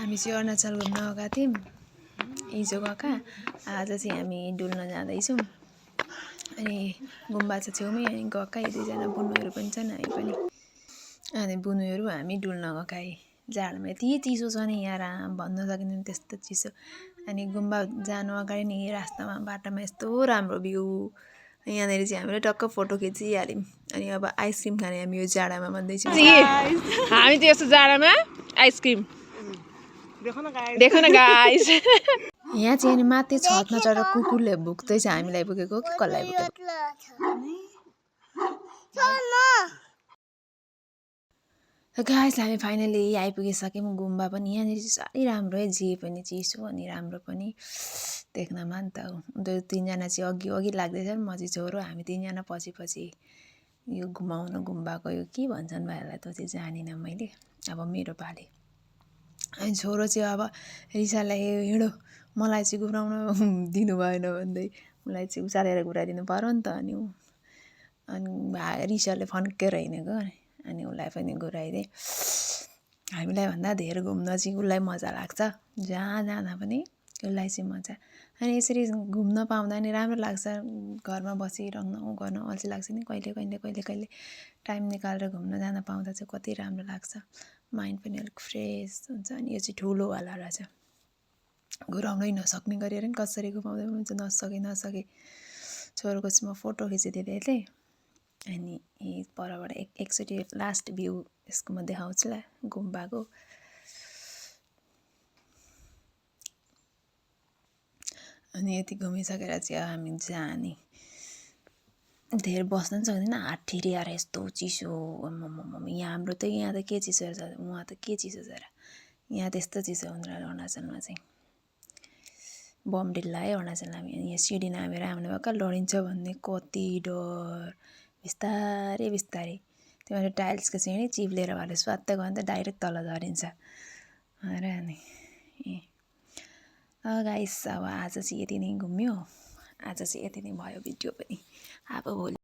हामी चाहिँ अरुणाचल घुम्न गएका थियौँ हिजो गएका आज चाहिँ हामी डुल्न जाँदैछौँ अनि गुम्बा छ छेउमै अनि गएका दुईजना बुनुहरू पनि छन् हामी पनि अनि बुनुहरू हामी डुल्न गएका जाडोमा यति चिसो छ नि यहाँ राम भन्न सकिँदैन त्यस्तो चिसो अनि गुम्बा जानु अगाडि नि रास्तामा बाटोमा यस्तो राम्रो भ्यू यहाँनिर चाहिँ हामीले टक्क फोटो खिचिहाल्यौँ अनि अब आइसक्रिम खाने हामी यो जाडामा भन्दैछौँ हामी चाहिँ यस्तो जाडामा आइसक्रिम देखो न गाइस यहाँ चाहिँ नि माथि छतमा चढेर कुकुरले भुक्दैछ हामीलाई पुगेको कि कसलाई पुगेको गाइस हामी फाइनली आइपुगिसक्यौँ गुम्बा पनि यहाँनिर चाहिँ साह्रै राम्रो है जे पनि चिसो अनि राम्रो पनि देख्नमा नि त उनीहरू तीनजना चाहिँ अघि अघि लाग्दैछन् म चाहिँ छोरो हामी तीनजना पछि पछि यो घुमाउनु गुम्बाको यो के भन्छन् भाइहरूलाई त चाहिँ जानिनँ मैले अब मेरो पाली अनि छोरो चाहिँ अब रिसालाई हिँडो मलाई चाहिँ घुराउन दिनु भएन भन्दै मलाई चाहिँ उचालेर घुराइदिनु पर्यो नि त अनि रिसाले फन्केर हिँडेको अनि उसलाई पनि घुराइदिएँ हामीलाई भन्दा धेरै घुम्न चाहिँ उसलाई मजा लाग्छ जहाँ जाँदा पनि उसलाई चाहिँ मजा अनि यसरी घुम्न पाउँदा नि राम्रो लाग्छ घरमा बसिरहनु गर्न अल्छी लाग्छ नि कहिले कहिले कहिले कहिले टाइम निकालेर घुम्न जान पाउँदा चाहिँ कति राम्रो लाग्छ माइन्ड पनि अलिक फ्रेस हुन्छ अनि यो चाहिँ ठुलोवाला रहेछ घुराउनै नसक्ने गरेर नि कसरी घुमाउँदै हुनुहुन्छ नसके छोरोको चाहिँ म फोटो खिचिदिँदै थिएँ अनि परबाट एकचोटि लास्ट भ्यू यसको म देखाउँछु ल गुम्बाको अनि यति घुमिसकेर चाहिँ हामी जाने धेरै बस्न पनि सक्दैन हात्तिरी आएर यस्तो चिसो यहाँ हाम्रो त यहाँ त के चिसो छ उहाँ त के चिसो छ र यहाँ त्यस्तो चिसो हुँदैन अरुणाचलमा चाहिँ बमडिल्ला है अरुणाचलमा यहाँ सिडी नामेर आउने भएका लडिन्छ भन्ने कति डर बिस्तारै बिस्तारै त्यो भएर टाइल्सको चाहिँ चिप्लेर भएर स्वात्तै गयो भने त डाइरेक्ट तल झरिन्छ र अनि गाइस अब आज चाहिँ यति नै घुम्यो आज चाहिँ यति नै भयो भिडियो पनि अब भोलि